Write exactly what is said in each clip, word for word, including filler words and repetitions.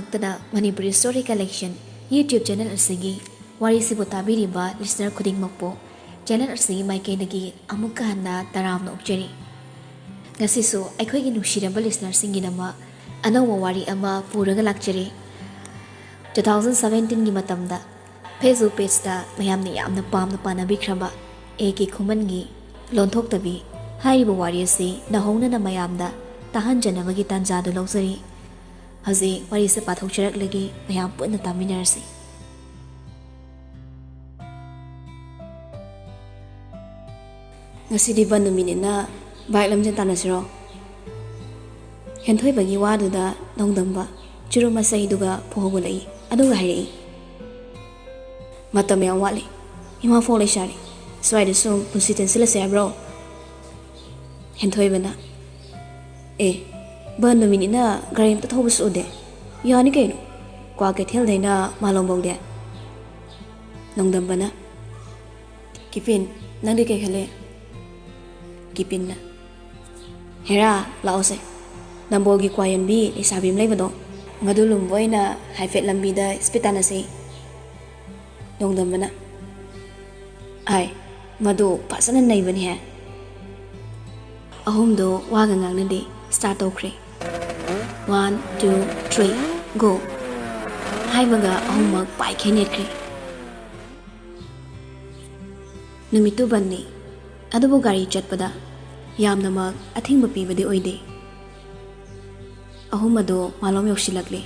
ꯇꯅ Manipuri Story Collection YouTube channel ꯑꯁꯤꯒꯤ ꯋꯥꯔꯤꯁꯤꯕꯨ ꯇꯥꯕꯤꯔꯤꯕ listener ꯈꯨꯗꯤꯡꯃꯛꯄꯨ channel ꯑꯁꯤꯒꯤ ꯃꯥꯏꯀꯩꯗꯒꯤ ꯑꯃꯨꯛꯀ ꯍꯟꯅ ꯇꯔꯥꯝꯅ ꯑꯣꯛꯆꯔꯤ꯫ ꯉꯁꯤꯁꯨ ꯑꯩꯈꯣꯏꯒꯤ ꯅꯨꯡꯁꯤꯔꯕ listenerꯁꯤꯡꯒꯤꯗꯃꯛ ꯑꯅꯧꯕ ꯋꯥꯔꯤ ꯑꯃ ꯄꯨꯔꯒ ꯂꯥꯛꯆꯔꯤ꯫ Two thousand seventeenꯒꯤ ꯃꯇꯝꯗ Facebook pageꯇ ꯃꯌꯥꯝꯅ ꯌꯥꯝꯅ ꯄꯥꯝꯅ ꯄꯥꯅꯕꯤꯈ꯭ꯔꯕ ꯑꯦ ꯀꯦ ꯈꯨꯃꯟꯒꯤ ꯂꯣꯟꯊꯣꯛꯇꯕꯤ ꯍꯥꯏꯔꯤꯕ ꯋꯥꯔꯤ ꯑꯁꯤ ꯅꯧꯍꯧꯅꯅ ꯃꯌꯥꯝꯗ ꯇꯥꯍꯟꯖꯅꯕꯒꯤ ꯇꯥꯟꯖꯥꯗꯨ ꯂꯧꯖꯔꯤ꯫ ꯍꯧꯖꯤꯛ ꯋꯥꯔꯤꯁꯦ ꯄꯥꯊꯣꯛꯆꯔꯛꯂꯒꯦ, ꯃꯌꯥꯝ ꯄꯨꯟꯅ ꯇꯥꯃꯤꯟꯅꯔꯁꯤ꯫ ꯉꯁꯤꯗꯤ ꯕꯟ ꯅꯨꯃꯤꯠꯅꯤꯅ bike ꯂꯝꯖꯦꯟ ꯇꯥꯟꯅꯁꯤꯔꯣ? ꯍꯦꯟꯊꯣꯏꯕꯒꯤ ꯋꯥꯗꯨꯗ ꯅꯣꯡꯗꯝꯕ ꯆꯨꯔꯨ ꯃꯆꯩꯗꯨꯒ ꯐꯨ ꯍꯧꯒꯠꯂꯛꯏ꯫ ꯑꯗꯨꯒ ꯍꯥꯏꯔꯛꯏ, "ꯃꯇꯝ ꯌꯥꯝ ꯋꯥꯠꯂꯤ꯫ ꯏꯃꯥ ꯐꯥꯎ ꯂꯩꯁꯥꯔꯤ꯫ ꯁ꯭ꯋꯥꯏꯗ ꯁꯨꯝ ꯄꯨꯟꯁꯤ ꯇꯦꯟꯁꯤꯜꯂꯁꯦ ꯍꯥꯏꯕ꯭ꯔꯣ?" ꯍꯦꯟꯊꯣꯏꯕꯅ, "ꯑꯦ, ꯕꯟ ꯅꯨꯃꯤꯠꯅꯤꯅ ꯒꯥꯔꯤ ꯑꯝꯇ ꯊꯧꯕꯁꯨ ꯎꯗꯦ꯫ ꯌꯥꯅꯤ ꯀꯩꯅꯣ, ꯀ꯭ꯋꯥ ꯀꯩꯊꯦꯜꯗꯩꯅ ꯃꯥꯂꯣꯝꯐꯧꯗꯤ?" ꯅꯣꯡꯗꯝꯕꯅ, "ꯀꯤꯄꯤꯟ, ꯅꯪꯗꯤ ꯀꯩ ꯈꯜꯂꯤ?" ꯀꯤꯄꯤꯟꯅ, "ꯍꯦꯔꯥ, ꯂꯥꯛꯑꯣꯁꯦ꯫ ꯅꯝꯕꯣꯜꯒꯤ ꯀ꯭ꯋꯥ ꯌꯣꯟꯕꯤ ꯂꯩꯁꯥꯕꯤ ꯑꯃ ꯂꯩꯕꯗꯣ, ꯃꯗꯨ ꯂꯨꯝꯕ ꯑꯣꯏꯅ ꯍꯥꯏꯐꯦꯠ ꯂꯝꯕꯤꯗ speed ꯇꯥꯟꯅꯁꯦ꯫" ꯅꯣꯡꯗꯝꯕꯅ, "ꯑꯥꯏ, ꯃꯗꯨ ꯐꯖꯅ ꯅꯩꯕꯅꯤꯍꯦ꯫" ꯑꯍꯨꯝꯗꯣ ꯋꯥꯒ ꯉꯥꯡꯅꯗꯦ, start ꯇꯧꯈ꯭ꯔꯦ꯫ One, two, three, go! ꯍꯥꯏꯕꯒ ꯑꯍꯨꯝꯃꯛ ꯄꯥꯏꯈꯩ ꯅꯦꯠꯈ꯭ꯔꯦ꯫ ꯅꯨꯃꯤꯠꯇꯨ ꯕꯟꯅꯤ, ꯑꯗꯨꯕꯨ ꯒꯥꯔꯤ ꯆꯠꯄꯗ ꯌꯥꯝꯅꯃꯛ ꯑꯊꯤꯡꯕ ꯄꯤꯕꯗꯤ ꯑꯣꯏꯗꯦ꯫ ꯑꯍꯨꯝ ꯑꯗꯨ ꯃꯥꯂꯣꯝ ꯌꯧꯁꯤꯜꯂꯛꯂꯦ꯫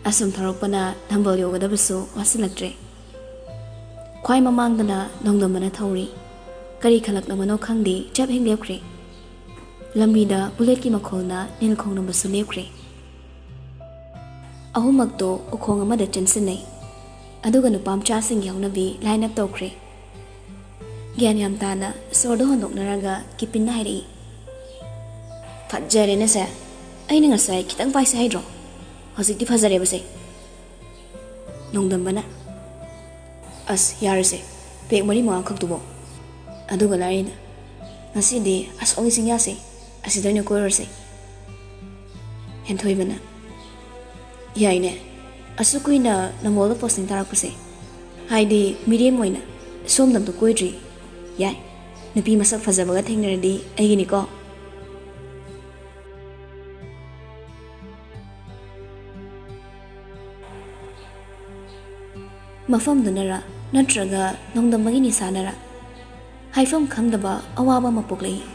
ꯑꯁꯨꯝ ꯊꯧꯔꯛꯄꯅ ꯅꯝꯕꯣꯜ ꯌꯧꯒꯗꯕꯁꯨ ꯋꯥꯁꯤꯜꯂꯛꯇ꯭ꯔꯦ꯫ ꯈ꯭ꯋꯥꯏ ꯃꯃꯥꯡꯗꯅ ꯅꯣꯡꯗꯝꯕꯅ ꯊꯧꯔꯤ꯫ ꯀꯔꯤ ꯈꯜꯂꯛꯂꯕꯅꯣ ꯈꯪꯗꯦ, ꯆꯞ ꯍꯦꯛ ꯂꯦꯞꯈ꯭ꯔꯦ꯫ ꯂꯝꯕꯤꯗ bulletꯀꯤ ꯃꯈꯣꯜꯅ ꯅꯤꯜ ꯈꯣꯡꯂꯝꯕꯁꯨ ꯂꯦꯞꯈ꯭ꯔꯦ꯫ ꯑꯍꯨꯝꯃꯛꯇꯣ ꯎꯈꯣꯡ ꯑꯃꯗ ꯆꯦꯟꯁꯤꯟꯅꯩ꯫ ꯑꯗꯨꯒ ꯅꯨꯄꯥ ꯃꯆꯥꯁꯤꯡꯒꯤ ꯍꯧꯅꯕꯤ line up ꯇꯧꯈ꯭ꯔꯦ꯫ ꯒ꯭ꯌꯥꯟ ꯌꯥꯝ ꯇꯥꯅ ꯁꯣꯔꯗꯣ ꯍꯣꯟꯗꯣꯛꯅꯔꯒ ꯀꯤꯄꯤꯟꯅ ꯍꯥꯏꯔꯛꯏ, "ꯐꯖꯔꯦꯅꯦ ꯁꯦ꯫ ꯑꯩꯅ ꯉꯁꯥꯏ ꯈꯤꯇꯪ ꯄꯥꯏꯁꯦ ꯍꯥꯏꯗ꯭ꯔꯣ? ꯍꯧꯖꯤꯛꯇꯤ ꯐꯖꯔꯦꯕꯁꯦ꯫" ꯅꯣꯡꯗꯝꯕꯅ, "ꯑꯁ, ꯌꯥꯔꯦꯁꯦ, peg ꯃꯔꯤ ꯃꯉꯥ ꯈꯛꯇꯨꯕꯣ꯫ ꯑꯗꯨꯒ ꯂꯥꯏꯔꯤꯅ, ꯉꯁꯤꯗꯤ ꯑꯁꯣꯝꯒꯤ ꯆꯤꯡꯌꯥꯁꯦ, ꯑꯁꯤꯗ ꯑꯣꯏꯅ ꯀꯣꯏꯔꯨꯔꯁꯦ꯫" ꯍꯦꯟꯊꯣꯏꯕꯅ, ꯌꯥꯏꯅꯦ, ꯑꯁꯨꯛ ꯀꯨꯏꯅ ꯅꯝꯕꯣꯜꯗ ꯄꯣꯁꯇꯤꯡ ꯇꯥꯔꯛꯄꯁꯦ꯫ ꯍꯥꯏꯗꯤ ꯃꯤꯔꯦꯝ ꯑꯣꯏꯅ ꯁꯣꯝꯗ ꯑꯝꯇ ꯀꯣꯏꯗ꯭ꯔꯤ꯫ ꯌꯥꯏ, ꯅꯨꯄꯤ ꯃꯁꯛ ꯐꯖꯕꯒ ꯊꯦꯡꯅꯔꯗꯤ ꯑꯩꯒꯤꯅꯤꯀꯣ꯫ ꯃꯐꯝꯗꯨꯅꯔ ꯅꯠꯇ꯭ꯔꯒ ꯅꯣꯡꯗꯝꯕꯒꯤ ꯅꯤꯁꯥꯅꯔ ꯍꯥꯏꯐꯝ ꯈꯪꯗꯕ ꯑꯋꯥꯕ ꯑꯃ ꯄꯣꯛꯂꯛꯏ꯫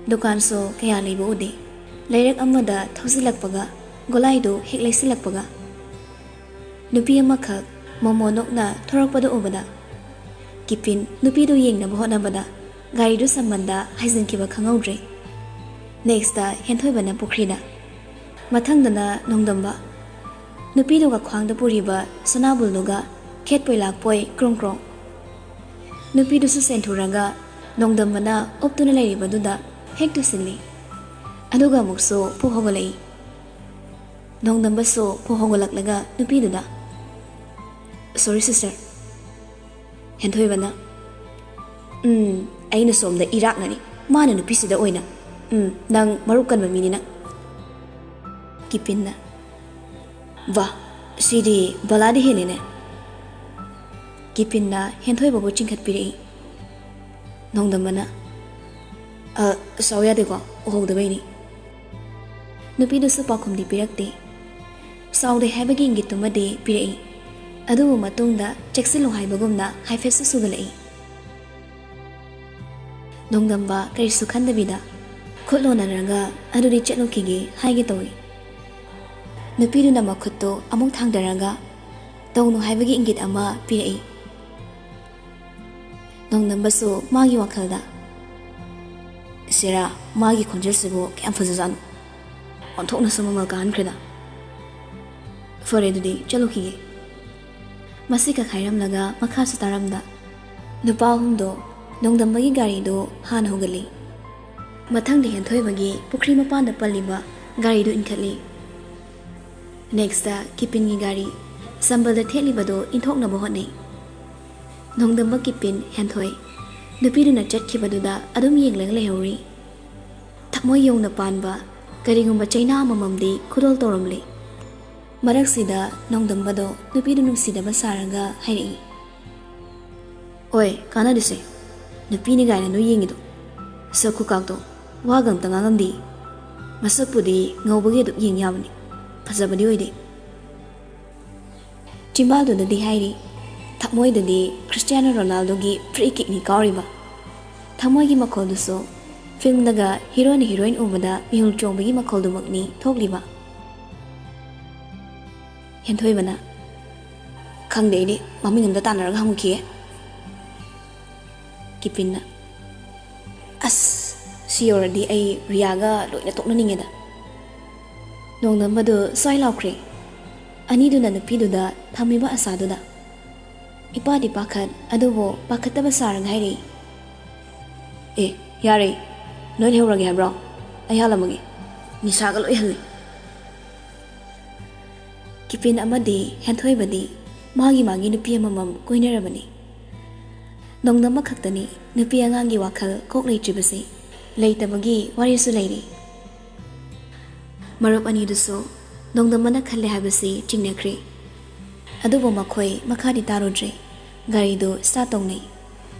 ꯗꯨꯀꯥꯟꯁꯨ ꯀꯌꯥ ꯂꯩꯕ ꯎꯗꯦ꯫ ꯂꯩꯔꯛ ꯑꯃꯗ ꯊꯧꯖꯤꯜꯂꯛꯄꯒ ꯒꯣꯂꯥꯏꯗꯨ ꯍꯦꯛ ꯂꯩꯁꯤꯜꯂꯛꯄꯒ ꯅꯨꯄꯤ ꯑꯃꯈꯛ ꯃꯣꯃꯣ ꯅꯣꯛꯅ ꯊꯣꯔꯛꯄꯗꯨ ꯎꯕꯗ ꯀꯤꯄꯤꯟ ꯅꯨꯄꯤꯗꯨ ꯌꯦꯡꯅꯕ ꯍꯣꯠꯅꯕꯗ ꯒꯥꯔꯤꯗꯨ ꯁꯝꯕꯟꯗ ꯍꯥꯏꯖꯤꯟꯈꯤꯕ ꯈꯪꯍꯧꯗ꯭ꯔꯦ꯫ ꯅꯦꯛꯁꯇ ꯍꯦꯟꯊꯣꯏꯕꯅ ꯄꯨꯈ꯭ꯔꯤꯗ꯫ ꯃꯊꯪꯗꯅ ꯅꯣꯡꯗꯝꯕ꯫ ꯅꯨꯄꯤꯗꯨꯒ ꯈ꯭ꯋꯥꯡꯗ ꯄꯨꯔꯤꯕ ꯁꯅꯥꯕꯨꯜꯗꯨꯒ ꯈꯦꯠꯄꯣꯏ ꯂꯥꯛꯄꯣꯏ ꯀ꯭ꯔꯣꯡ ꯀ꯭ꯔꯣꯡ꯫ ꯅꯨꯄꯤꯗꯨꯁꯨ ꯆꯦꯟꯊꯣꯔꯒ ꯅꯣꯡꯗꯝꯕꯅ ꯑꯣꯞꯇꯨꯅ ꯂꯩꯔꯤꯕꯗꯨꯗ ꯍꯦꯛ ꯇꯨꯁꯤꯜꯂꯤ꯫ ꯑꯗꯨꯒ ꯑꯃꯨꯛꯁꯨ ꯄꯨꯛ ꯍꯧꯒꯠꯂꯛꯏ꯫ ꯅꯣꯡꯗꯝꯕꯁꯨ ꯄꯨꯛ ꯍꯧꯒꯠꯂꯛꯂꯒ ꯅꯨꯄꯤꯗꯨꯗ, "Sorry sister." ꯍꯦꯟꯊꯣꯏꯕꯅ, "ꯎꯝ, ꯑꯩꯅ ꯁꯣꯝꯗ ꯏꯔꯥꯛꯅꯔꯤ, ꯃꯥꯅ ꯅꯨꯄꯤꯁꯤꯗ ꯑꯣꯏꯅ꯫ ꯎꯝ, ꯅꯪ ꯃꯔꯨꯞ ꯀꯟꯕ ꯃꯤꯅꯤꯅ꯫" ꯀꯤꯄꯤꯟꯅ, "ꯋꯥ, ꯁꯤꯗꯤ ꯕꯂꯥꯗꯤ ꯍꯦꯜꯂꯤꯅꯦ꯫" ꯀꯤꯄꯤꯟꯅ ꯍꯦꯟꯊꯣꯏꯕꯕꯨ ꯆꯤꯡꯈꯠꯄꯤꯔꯛꯏ꯫ ꯅꯣꯡꯗꯝꯕꯅ, "ꯑ, ꯁꯥꯎ ꯌꯥꯗꯦꯀꯣ, ꯎꯍꯧꯗꯕꯩꯅꯤ꯫" ꯅꯨꯄꯤꯗꯨꯁꯨ ꯄꯥꯎꯈꯨꯝꯗꯤ ꯄꯤꯔꯛꯇꯦ꯫ ꯁꯥꯎꯗꯦ ꯍꯥꯏꯕꯒꯤ ꯏꯪꯒꯤꯠꯇꯨꯃꯗꯤ ꯄꯤꯔꯛꯏ꯫ ꯑꯗꯨꯕꯨ ꯃꯇꯨꯡꯗ ꯆꯦꯛꯁꯤꯜꯂꯨ ꯍꯥꯏꯕꯒꯨꯝꯅ ꯍꯥꯏꯐꯦꯠꯁꯨ ꯁꯨꯒꯠꯂꯛꯏ꯫ ꯅꯣꯡꯗꯝꯕ ꯀꯔꯤꯁꯨ ꯈꯟꯗꯕꯤꯗ ꯈꯨꯠ ꯂꯣꯟꯅꯔꯒ "ꯑꯗꯨꯗꯤ ꯆꯠꯂꯨꯈꯤꯒꯦ" ꯍꯥꯏꯒꯦ ꯇꯧꯏ꯫ ꯅꯨꯄꯤꯗꯨꯅ ꯃꯈꯨꯠꯇꯨ ꯑꯃꯨꯛ ꯊꯥꯡꯗꯔꯒ "ꯇꯧꯅꯨ" ꯍꯥꯏꯕꯒꯤ ꯏꯪꯒꯤꯠ ꯑꯃ ꯄꯤꯔꯛꯏ꯫ ꯅꯣꯡꯗꯝꯕꯁꯨ ꯃꯥꯒꯤ ꯋꯥꯈꯜꯗ, "ꯁꯦꯔꯥ, ꯃꯥꯒꯤ ꯈꯣꯟꯖꯦꯜꯁꯤꯕꯨ ꯀꯌꯥꯝ ꯐꯖꯖꯥꯠꯅꯣ? ꯑꯣꯟꯊꯣꯛꯅꯁꯨ ꯃꯃꯜ ꯀꯥꯍꯟꯈ꯭ꯔꯦꯗ꯫ ꯐꯔꯦ, ꯑꯗꯨꯗꯤ ꯆꯠꯂꯨꯈꯤꯒꯦ꯫" ꯃꯁꯤ ꯀꯛ ꯍꯥꯏꯔꯝꯂꯒ ꯃꯈꯥꯁꯨ ꯇꯥꯔꯝꯗ ꯅꯨꯄꯥ ꯑꯍꯨꯝꯗꯣ ꯅꯣꯡꯗꯝꯕꯒꯤ ꯒꯥꯔꯤꯗꯣ ꯍꯥꯟꯅ ꯍꯧꯒꯠꯂꯤ꯫ ꯃꯊꯪꯗ ꯍꯦꯟꯊꯣꯏꯕꯒꯤ ꯄꯨꯈ꯭ꯔꯤ ꯃꯄꯥꯟꯗ ꯄꯜꯂꯤꯕ ꯒꯥꯔꯤꯗꯨ ꯏꯟꯈꯠꯂꯤ꯫ ꯅꯦꯛꯁꯇ ꯀꯤꯄꯤꯟꯒꯤ ꯒꯥꯔꯤ ꯁꯝꯕꯜꯗ ꯊꯦꯠꯂꯤꯕꯗꯨ ꯏꯟꯊꯣꯛꯅꯕ ꯍꯣꯠꯅꯩ꯫ ꯅꯣꯡꯗꯝꯕ, ꯀꯤꯄꯤꯟ, ꯍꯦꯟꯊꯣꯏ ꯅꯨꯄꯤꯗꯨꯅ ꯆꯠꯈꯤꯕꯗꯨꯗ ꯑꯗꯨꯝ ꯌꯦꯡꯂꯒ ꯂꯩꯍꯧꯔꯤ꯫ ꯊꯃꯣꯏ ꯌꯧꯅ ꯄꯥꯟꯕ ꯀꯔꯤꯒꯨꯝꯕ ꯆꯩꯅꯥ ꯑꯃꯃꯝꯗꯤ ꯈꯨꯗꯣꯜ ꯇꯧꯔꯝꯂꯦ꯫ ꯃꯔꯛꯁꯤꯗ ꯅꯣꯡꯗꯝꯕꯗꯣ ꯅꯨꯄꯤꯗꯨ ꯅꯨꯡꯁꯤꯗꯕ ꯁꯥꯔꯒ ꯍꯥꯏꯔꯛꯏ꯫ ꯑꯣꯏ, ꯀꯥꯟꯅꯗꯦꯁꯦ꯫ ꯅꯨꯄꯤꯅꯤ ꯀꯥꯏꯅ ꯅꯣꯏ ꯌꯦꯡꯉꯤꯗꯣ꯫ ꯁꯛ ꯈꯨꯀꯥꯛꯇꯣ ꯋꯥꯒ ꯑꯝꯇ ꯉꯥꯡꯉꯝꯗꯦ꯫ ꯃꯁꯛꯄꯨꯗꯤ ꯉꯧꯕꯒꯤ ꯑꯗꯨꯝ ꯌꯦꯡ ꯌꯥꯕꯅꯤ꯫ ꯐꯖꯕꯗꯤ ꯑꯣꯏꯗꯦ꯫ ꯆꯤꯝꯕꯥꯜꯗꯨꯗꯗꯤ ꯍꯥꯏꯔꯤ, ꯊꯃꯣꯏꯗꯗꯤ ꯈ꯭ꯔꯤꯁꯇꯤꯌꯥꯅꯣ ꯔꯣꯅꯥꯜꯗꯣꯒꯤ ꯐ꯭ꯔꯤ ꯀꯤꯛꯅꯤ ꯀꯥꯎꯔꯤꯕ꯫ ꯊꯃꯣꯏꯒꯤ ꯃꯈꯣꯜꯗꯨꯁꯨ ꯐꯤꯜꯝꯗꯒ ꯍꯤꯔꯣꯅ ꯍꯤꯔꯣꯏꯟ ꯎꯕꯗ ꯃꯤꯍꯨꯜ ꯆꯣꯡꯕꯒꯤ ꯃꯈꯣꯜꯗꯨꯃꯛꯅꯤ ꯊꯣꯛꯂꯤꯕ꯫ ꯍꯦꯟꯊꯣꯏꯕꯅ, "ꯈꯪꯗꯦ, ꯑꯩꯗꯤ ꯃꯃꯤꯡ ꯑꯝꯇ ꯇꯥꯟꯅꯔꯒ ꯍꯪꯉꯨꯈꯤꯒꯦ꯫" ꯀꯤꯄꯤꯟꯅ, "ꯑꯁ, ꯁꯤ ꯌꯧꯔꯗꯤ ꯑꯩ ꯔꯤꯌꯥꯒ ꯂꯣꯏꯅ ꯇꯣꯛꯅꯅꯤꯡꯉꯦꯗ꯫" ꯅꯣꯡꯗꯝꯕꯗꯨ ꯁ꯭ꯋꯥꯏ ꯂꯥꯎꯈ꯭ꯔꯦ꯫ ꯑꯅꯤꯗꯨꯅ ꯅꯨꯄꯤꯗꯨꯗ ꯊꯝꯃꯤꯕ ꯑꯁꯥꯗꯨꯗ꯫ ꯏꯄꯥꯗꯤ ꯄꯥꯈꯠ, ꯑꯗꯨꯕꯨ ꯄꯥꯈꯠꯇꯕ ꯁꯥꯔꯒ ꯍꯥꯏꯔꯛꯏ, "ꯑꯦ, ꯌꯥꯔꯦ, ꯅꯣꯏ ꯂꯩꯍꯧꯔꯒꯦ ꯍꯥꯏꯕ꯭ꯔꯣ? ꯑꯩ ꯍꯥꯜꯂꯝꯃꯒꯦ꯫ ꯅꯤꯁꯥꯒ ꯂꯣꯏ ꯍꯜꯂꯦ꯫" ꯀꯤꯄꯤꯟ ꯑꯃꯗꯤ ꯍꯦꯟꯊꯣꯏꯕꯗꯤ ꯃꯥꯒꯤ ꯃꯥꯒꯤ ꯅꯨꯄꯤ ꯑꯃꯃꯝ ꯀꯣꯏꯅꯔꯕꯅꯤ꯫ ꯅꯣꯡꯗꯝꯕ ꯈꯛꯇꯅꯤ ꯅꯨꯄꯤ ꯑꯉꯥꯡꯒꯤ ꯋꯥꯈꯜ ꯀꯣꯛ ꯂꯩꯇ꯭ꯔꯤꯕꯁꯤ꯫ ꯂꯩꯇꯕꯒꯤ ꯋꯥꯔꯤꯁꯨ ꯂꯩꯔꯤ꯫ ꯃꯔꯨꯞ ꯑꯅꯤꯗꯨꯁꯨ ꯅꯣꯡꯗꯝꯕꯅ ꯈꯜꯂꯦ ꯍꯥꯏꯕꯁꯤ ꯆꯤꯡꯅꯈ꯭ꯔꯦ꯫ ꯑꯗꯨꯕꯨ ꯃꯈꯣꯏ ꯃꯈꯥꯗꯤ ꯇꯥꯔꯨꯗ꯭ꯔꯦ꯫ ꯒꯥꯔꯤꯗꯨ start ꯇꯧꯅꯩ꯫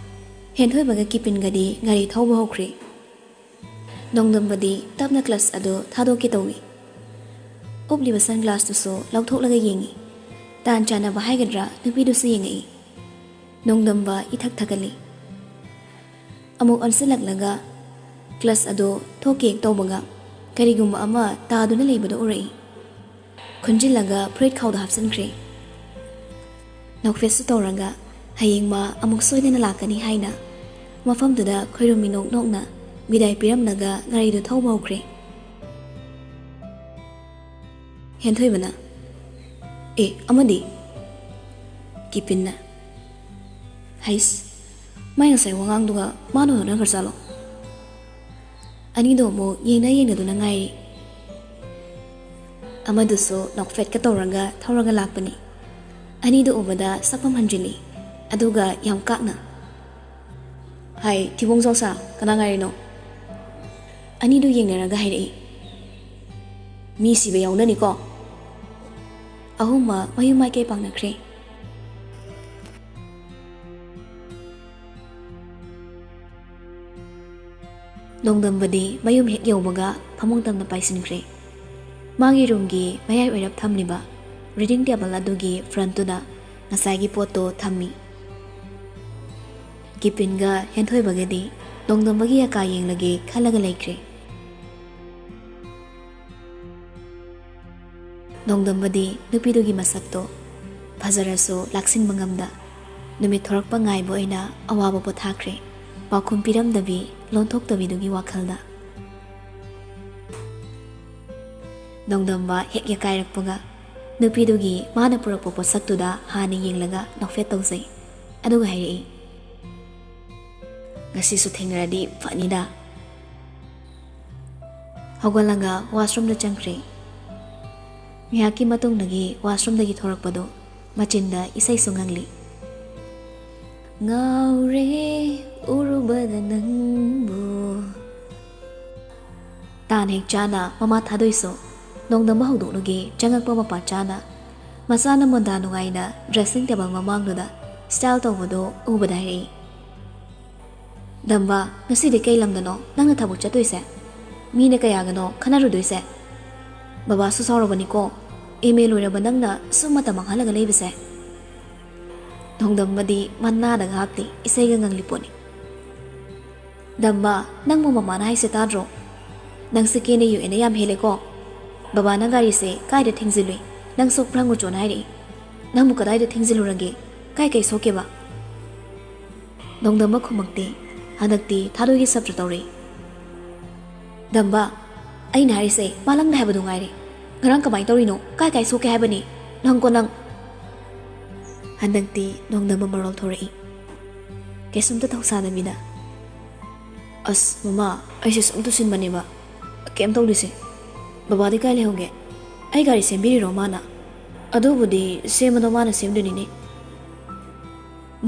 ꯍꯦꯟꯊꯣꯏꯕꯒ ꯀꯤꯄꯤꯟꯒꯗꯤ ꯒꯥꯔꯤ ꯊꯧꯕ ꯍꯧꯈ꯭ꯔꯦ꯫ ꯅꯣꯡꯗꯝꯕꯗꯤ ꯇꯞꯅ clutch ꯑꯗꯨ ꯊꯥꯗꯣꯛꯀꯦ ꯇꯧꯏ꯫ ꯎꯞꯂꯤꯕ sunglassꯇꯨꯁꯨ ꯂꯧꯊꯣꯛꯂꯒ ꯌꯦꯡꯏ꯫ ꯇꯥꯟ ꯆꯥꯟꯅꯕ ꯍꯥꯏꯒꯗ꯭ꯔꯥ, ꯅꯨꯄꯤꯗꯨꯁꯨ ꯌꯦꯡꯉꯛꯏ꯫ ꯅꯣꯡꯗꯝꯕ ꯏꯊꯛ ꯊꯛꯀꯠꯂꯤ꯫ ꯑꯃꯨꯛ ꯑꯣꯟꯁꯤꯜꯂꯛꯂꯒ clutch ꯑꯗꯨ ꯊꯣꯛꯀꯦ ꯍꯦꯛ ꯇꯧꯕꯒ ꯀꯔꯤꯒꯨꯝꯕ ꯑꯃ ꯇꯥꯗꯨꯅ ꯂꯩꯕꯗꯨ ꯎꯔꯛꯏ꯫ ꯈꯨꯟꯖꯤꯜꯂꯒ ꯐꯨꯔꯤꯠ ꯈꯥꯎꯗ ꯍꯥꯞꯆꯤꯟꯈ꯭ꯔꯦ꯫ ꯅꯣꯛꯐꯦꯠꯁꯨ ꯇꯧꯔꯒ ꯍꯌꯦꯡ ꯃꯥ ꯑꯃꯨꯛ ꯁꯣꯏꯗꯅ ꯂꯥꯛꯀꯅꯤ ꯍꯥꯏꯅ ꯃꯐꯝꯗꯨꯗ ꯈꯣꯏꯔꯨꯝ ꯃꯤꯅꯣꯛ ꯅꯣꯛꯅ ꯕꯤꯗꯥꯏ ꯄꯤꯔꯝꯂꯒ ꯒꯥꯔꯤꯗꯨ ꯊꯧꯕ ꯍꯧꯈ꯭ꯔꯦ꯫ ꯍꯦꯟꯊꯣꯏꯕꯅ, "ꯑꯦ, ꯑꯃꯗꯤ?" ꯀꯤꯄꯤꯟꯅ, "ꯍꯩꯁ, ꯃꯥꯏ ꯉꯁꯥꯏ ꯋꯥꯉꯥꯡꯗꯨꯒ ꯃꯥꯅ ꯍꯣꯠꯅꯈ꯭ꯔꯖꯥꯠꯂꯣ?" ꯑꯅꯤꯗꯣ ꯑꯃꯨꯛ ꯌꯦꯡꯅ ꯌꯦꯡꯅꯗꯨꯅ ꯉꯥꯏꯔꯤ꯫ ꯑꯃꯗꯨꯁꯨ ꯅꯣꯛꯐꯦꯠꯀ ꯇꯧꯔꯒ ꯊꯧꯔꯒ ꯂꯥꯛꯄꯅꯤ꯫ ꯑꯅꯤꯗꯨ ꯎꯕꯗ ꯁꯛꯐꯝ ꯍꯟꯖꯤꯜꯂꯤ, ꯑꯗꯨꯒ ꯌꯥꯝ ꯀꯥꯛꯅ, "ꯍꯥꯏ, ꯊꯤꯕꯣꯡ ꯖꯥꯎꯁꯥ, ꯀꯅꯥ ꯉꯥꯏꯔꯤꯅꯣ?" ꯑꯅꯤꯗꯨ ꯌꯦꯡꯅꯔꯒ ꯍꯥꯏꯔꯛꯏ, "ꯃꯤ ꯁꯤꯕ ꯌꯥꯎꯅꯅꯤꯀꯣ?" ꯑꯍꯨꯝꯃꯛ ꯃꯌꯨꯝ ꯃꯥꯏꯀꯩ ꯄꯥꯡꯅꯈ꯭ꯔꯦ꯫ ꯅꯣꯡꯗꯝꯕꯗꯤ ꯃꯌꯨꯝ ꯍꯦꯛ ꯌꯧꯕꯒ ꯐꯃꯨꯡ ꯇꯝꯅ ꯄꯥꯏꯁꯤꯟꯈ꯭ꯔꯦ꯫ ꯃꯥꯒꯤ ꯔꯨꯝꯒꯤ ꯃꯌꯥꯏ ꯑꯣꯏꯔꯞ ꯊꯝꯂꯤꯕ ꯔꯤꯗꯤꯡ ꯇꯦꯕꯜ ꯑꯗꯨꯒꯤ ꯐ꯭ꯔꯟꯠꯇꯨꯗ ꯉꯁꯥꯏꯒꯤ ꯄꯣꯠꯇꯣ ꯊꯝꯃꯤ꯫ ꯀꯤꯄꯤꯟꯒ ꯍꯦꯟꯊꯣꯏꯕꯒꯗꯤ ꯅꯣꯡꯗꯝꯕꯒꯤ ꯑꯀꯥ ꯌꯦꯡꯂꯒꯦ ꯈꯜꯂꯒ ꯂꯩꯈ꯭ꯔꯦ꯫ ꯅꯣꯡꯗꯝꯕꯗꯤ ꯅꯨꯄꯤꯗꯨꯒꯤ ꯃꯁꯛꯇꯣ ꯐꯖꯔꯁꯨ ꯂꯥꯛꯁꯤꯟꯕ ꯉꯝꯗ ꯅꯨꯃꯤꯠ ꯊꯣꯔꯛꯄ ꯉꯥꯏꯕ ꯑꯣꯏꯅ ꯑꯋꯥꯕ ꯄꯣꯊꯥꯈ꯭ꯔꯦ, ꯄꯥꯎꯈꯨꯝ ꯄꯤꯔꯝꯗꯕꯤ ꯂꯣꯟꯊꯣꯛꯇꯕꯤꯗꯨꯒꯤ ꯋꯥꯈꯜꯗ꯫ ꯅꯣꯡꯗꯝꯕ ꯍꯦꯛ ꯌꯥꯀꯥꯏꯔꯛꯄꯒ ꯅꯨꯄꯤꯗꯨꯒꯤ ꯃꯥꯅ ꯄꯨꯔꯛꯄ ꯄꯣꯠꯁꯛꯇꯨꯗ ꯍꯥꯟꯅ ꯌꯦꯡꯂꯒ ꯅꯣꯛꯐꯦꯠ ꯇꯧꯖꯩ꯫ ꯑꯗꯨꯒ ꯍꯥꯏꯔꯛꯏ, "ꯉꯁꯤꯁꯨ ꯊꯦꯡꯅꯔꯗꯤ ꯐꯅꯤꯗ"꯫ ꯍꯧꯒꯠꯂꯒ ꯋꯥꯁꯔꯨꯝꯗ ꯆꯪꯈ꯭ꯔꯦ꯫ ꯉꯥꯏꯍꯥꯛꯀꯤ ꯃꯇꯨꯡꯗꯒꯤ ꯋꯥꯁꯔꯨꯝꯗꯒꯤ ꯊꯣꯔꯛꯄꯗꯣ ꯃꯆꯤꯟꯗ ꯏꯁꯩꯁꯨ ꯉꯪꯂꯤ꯫ ꯉꯥꯎꯔꯦ ꯎꯔꯨꯕꯗ ꯅꯪꯕꯨ꯫ ꯇꯥꯟ ꯍꯦꯛ ꯆꯥꯅ ꯃꯃꯥ ꯊꯥꯗꯣꯏꯁꯨ ꯅꯣꯡꯗꯝꯕ ꯍꯧꯗꯣꯛꯂꯨꯒꯦ ꯆꯪꯉꯛꯄ ꯃꯄꯥ ꯆꯥꯅ ꯃꯆꯥꯅ ꯃꯣꯟꯗꯥ ꯅꯨꯡꯉꯥꯏꯅ ꯗ꯭ꯔꯦꯁꯤꯡ ꯇꯦꯕꯜ ꯃꯃꯥꯡꯗꯨꯗ ꯁ꯭ꯇꯥꯏꯜ ꯇꯧꯕꯗꯣ ꯎꯕꯗ ꯍꯥꯏꯔꯛꯏ, "ꯗꯝꯕ, ꯉꯁꯤꯗꯤ ꯀꯩ ꯂꯝꯗꯅꯣ ꯅꯪꯅ ꯊꯕꯛ ꯆꯠꯇꯣꯏꯁꯦ? ꯃꯤꯅ ꯀꯌꯥꯒꯅꯣ ꯈꯟꯅꯔꯨꯗꯣꯏꯁꯦ? ꯕꯕꯥꯁꯨ ꯁꯥꯎꯔꯕꯅꯤꯀꯣ, ꯑꯦꯝ ꯑꯦ ꯂꯣꯏꯔꯕ ꯅꯪꯅ ꯁꯨꯝ ꯃꯇꯝ ꯃꯥꯡꯍꯜꯂꯒ ꯂꯩꯕꯁꯦ?" ꯅꯣꯡꯗꯝꯕꯗꯤ ꯃꯅꯥꯗ ꯉꯥꯛꯇꯤ ꯏꯁꯩꯒ ꯉꯪꯂꯤ ꯄꯣꯠꯅꯤ꯫ "ꯗꯝꯕ, ꯅꯪꯕꯨ ꯃꯃꯥꯅ ꯍꯥꯏꯁꯦ ꯇꯥꯗ꯭ꯔꯣ? ꯅꯪꯁꯦ ꯀꯦꯅ ꯌꯨ ꯑꯦꯅ ꯌꯥꯝ ꯍꯦꯜꯂꯦꯀꯣ꯫ ꯕꯕꯥꯅ ꯒꯥꯔꯤꯁꯦ ꯀꯥꯏꯗ ꯊꯦꯡꯖꯤꯜꯂꯨꯏ? ꯅꯪ ꯁꯣꯛꯄ꯭ꯔꯥ ꯍꯪꯉꯨꯆꯣꯅ ꯍꯥꯏꯔꯛꯏ꯫ ꯅꯪꯕꯨ ꯀꯗꯥꯏꯗ ꯊꯦꯡꯖꯤꯜꯂꯨꯔꯒꯦ? ꯀꯥꯏ ꯀꯩ ꯁꯣꯛꯀꯦꯕ?" ꯅꯣꯡꯗꯝꯕ ꯈꯨꯝꯃꯛꯇꯦ꯫ ꯍꯟꯗꯛꯇꯤ ꯊꯥꯗꯣꯏꯒꯤ ꯁꯞꯇ꯭ꯔ ꯇꯧꯔꯛꯏ꯫ "ꯗꯝꯕ, ꯑꯩꯅ ꯍꯥꯏꯔꯤꯁꯦ ꯃꯥꯂꯪꯗ ꯍꯥꯏꯕꯗꯨ ꯉꯥꯏꯔꯦ꯫ ꯉꯔꯥꯡ ꯀꯃꯥꯏꯅ ꯇꯧꯔꯤꯅꯣ? ꯀꯥꯏ ꯀꯥꯏ ꯁꯣꯛꯀꯦ ꯍꯥꯏꯕꯅꯤ? ꯅꯪꯀꯣ ꯅꯪ!" ꯍꯟꯗꯛꯇꯤ ꯅꯣꯡꯗꯝꯕ ꯃꯔꯣꯜ ꯊꯣꯔꯛꯏ꯫ ꯀꯩꯁꯨꯝꯇ ꯊꯧꯁꯥꯗꯕꯤꯗ, "ꯑꯁ ꯃꯃꯥ, ꯑꯩꯁꯦ ꯁꯨꯝ ꯇꯨꯁꯤꯟꯕꯅꯦꯕ꯫ ꯀꯩꯝ ꯇꯧꯗꯦꯁꯦ꯫ ꯕꯕꯥꯗꯤ ꯀꯥꯏ ꯂꯩꯍꯧꯒꯦ? ꯑꯩ ꯒꯥꯔꯤ ꯁꯦꯝꯕꯤꯔꯤꯔꯣ ꯃꯥꯅ?" "ꯑꯗꯨꯕꯨꯗꯤ ꯁꯦꯝꯕꯗꯣ ꯃꯥꯅ ꯁꯦꯝꯗꯣꯏꯅꯤꯅꯦ꯫"